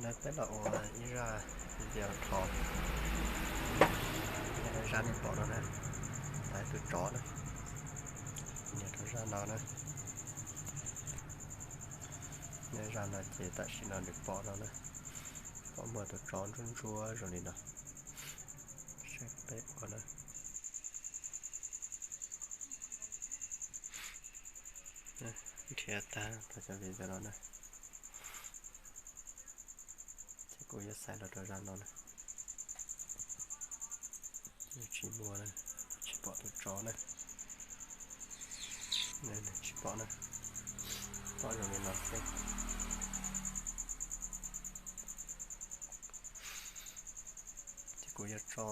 Peb los ua ib zaj video rho, zaj nej pom no na, tau ib tug tsov na, nias rau zaj no na. Zaj no ces tam sim no nws pom no na, pom muaj tus tsov ntsuab ntsuab zoo li no. Saib peb ua na. Nrhiav tag rau cov video no na. Ces kuv yuav xaiv los rau zaj no na. Tsis muaj na, tsis pom tus tsov na. Tsis pom na, pom zoo li no xwb. Ces kuv yuav tso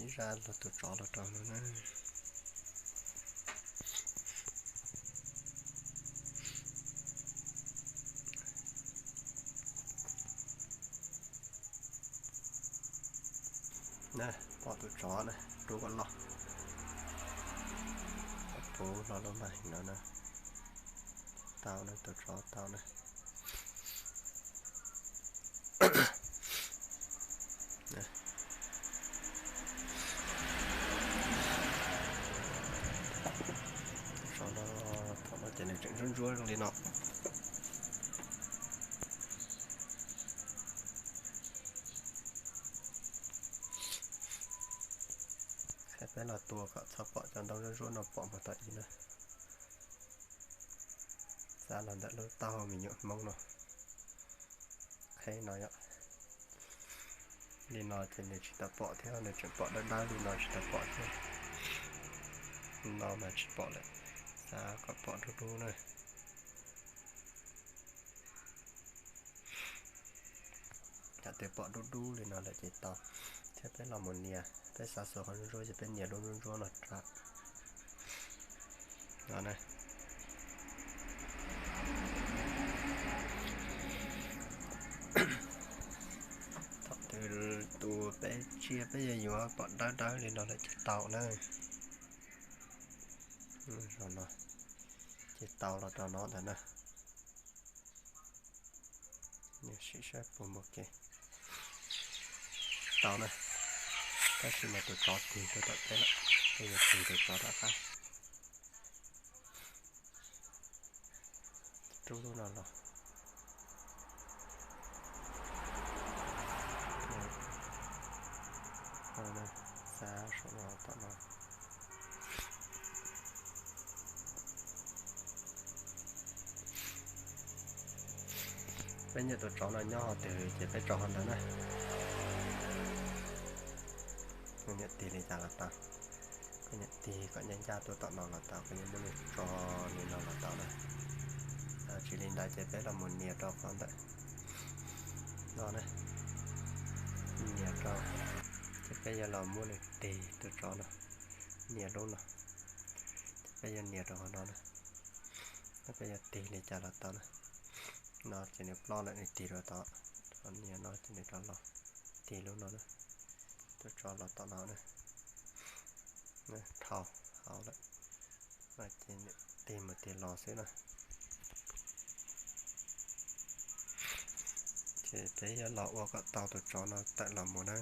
ib zaj los tus tsov los rau no na. Na, pom tus tsov na, rub kom loj, puv hlo lub maj heev no na. Tau na, tus tsov tau na. Tsov no, thaum no ces nws tseem ntsuab ntsuab zoo li no. Qhia peb los tua kom txhob pom cov ntaub ntsuab ntsuab no pom mus tom ib na. Xav los ntawm lub taub hau me nyuam Hmoob no, qheb no yom. Li no ces nws tsis tau pom thiab, nws tseem pom dawb dawb li no tsis tau pom thiab. No mas tsis pom lawm, xav kom pom dub dub na. Yog tias pom dub dub li no lawm ces tau, thiab peb los mus nias, peb xav xuas qhov ntsuab ntsuab ces peb nias lub ntsuab ntsuab no rau no na. Thaum twg tus peb tsiaj peb yuav yuav pom dawb dawb li no lawm ces tau na. Ces tau los rau no ntawd na. Sim saib puas muaj kev. Tau na, tab sis mas tus tsov tig tuaj tom peb lawm, peb yuav tig tus tsov rov qab. Rub lub no los. Xa saum no tom no. Peb nyiam tus tsov no nyob qhov twg ces peb tso qhov ntawd na. Koj nyiam tig li cas los tau, koj nyiam tig kom ncaj ncaj tuaj tom no los tau, koj nyiam muab nws tso li no los tau na. Tsis li ntawd ces peb los mus nias rau qhov ntawm no na, nias rau, ces peb yuav los muab nws tig tus tsov no, nias lub no, ces peb yuav nias rau qhov no na, peb yuav tig li cas los tau na. No ces nws ploj lawm nws tig rau tod, nias no ces nws rov los tig lub no na, tus tsov los tom no na. Dhau hauv lawm, ces tig mus tig los xwb na. Ces peb yuav los ua kom tau tus tsov no tawm los mus na.